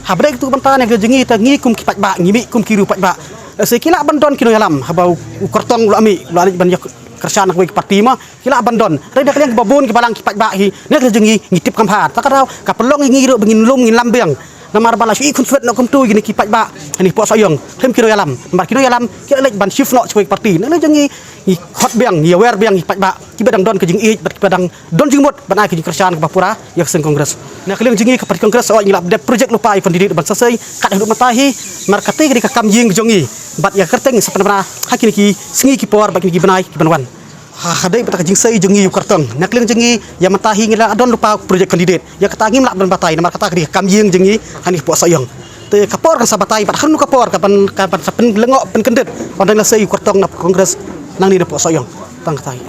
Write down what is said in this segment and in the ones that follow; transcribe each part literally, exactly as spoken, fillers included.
Haba dei katu ka bynta na ka liang jong ngi te ngi kum ki paidbah ngi mih kum ki riew paidbah. Lehse ki lah ban don ki nongïalam haba u Kyrtong u la mih u la leit ban ïa kyrshan na kawei ka parti ma ki lah ban don. Hynrei na ka liang kaba bun ki balang ki paidbah hi na ka liang jong ngi ngi tip kham bha. Ta ka daw ka pynlong ïa ngi ruh ba ngin lum ngin lam biang. Namar ba la shu i khun swet noh kumtu ïa kine ki paidbah ha kane ka pok Sohiong. Khlem ki nongïalam namar ki nongïalam ki la leit ban shift noh sha kawei ka parti. Na ka liang jong ngi ngi khot biang ngi aware biang ngi paidbah kiba dang don ka jingïeit bad kiba dang don jingmut ban ai ka jingkyrshan kaba pura ïa ka seng Congress. Na ka liang jong ngi ka parti Congress sa ong ngi la dep project lypa ïa u candidate ban sa sei kat haduh mynta hi. Namar kata ka dei ka kam ïing jong ngi bad ïa ka kyrteng sa pynbna ha kine ki sngi ki por bad kine ki bnai ki ban wan. Ha, ha dei bad ka jingsei jong ngi ïa u Kyrtong na ka liang jong ngi ïa mynta hi ngi la don lypa project candidate. Ïa kata ngim lah ban batai namar kata ka dei ka kam ïing jong ngi ha kane ka pok Sohiong. Te ka por kan sa batai bad ha kano ka por ka ban ka ban sa pynlyngngoh pynkyndit ban dang la sei u Kyrtong na Congress nangne na pok Sohiong. Tang kata hi.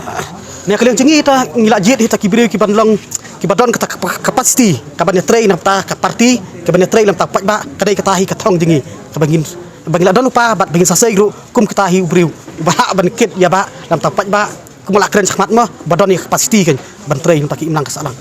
Na ka liang jong ngi te ngi la jied hi te ki briew ki ban long ki ba don kata ka capacity ka ban ïatrei na bynta ka parti ka ban ïatrei na bynta u paidbah ka dei kata hi ka thong jong ngi ka ba ngin ba ngi la don lypa bad ba ngin sa sei ruh kum kata hi u briew uba lah ban kit ïa ba na bynta u paidbah. Kumba la kren shakhmat mo ba don ïa ka capacity kan ban trei na bynta ki imlang ka sahlang.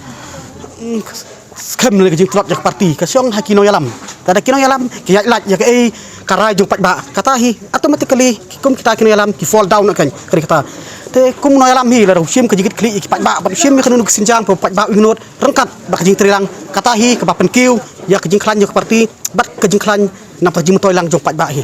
Skhem na ka jingtlot jong ka parti ka shong ha ki nongïalam. Lada ki nongïalam ki ïaid lait ïa kaei ka rai jong u paidbah kata hi automatically ki kum kita ki nongïalam ki fall down kan kata. Te kum nongïalam hi lada u shim ka jingkitkhlieh ïa ki paidbah bad u shim ïa kano kano ka sienjang ba u paidbah u ïehnoh ryngkat bad ka jingtreilang kata hi kaba pynkiew ïa ka jingkhlaiñ jong ka parti bad ka jingkhlaiñ na bynta ka jingmyntoi lang jong u paidbah hi.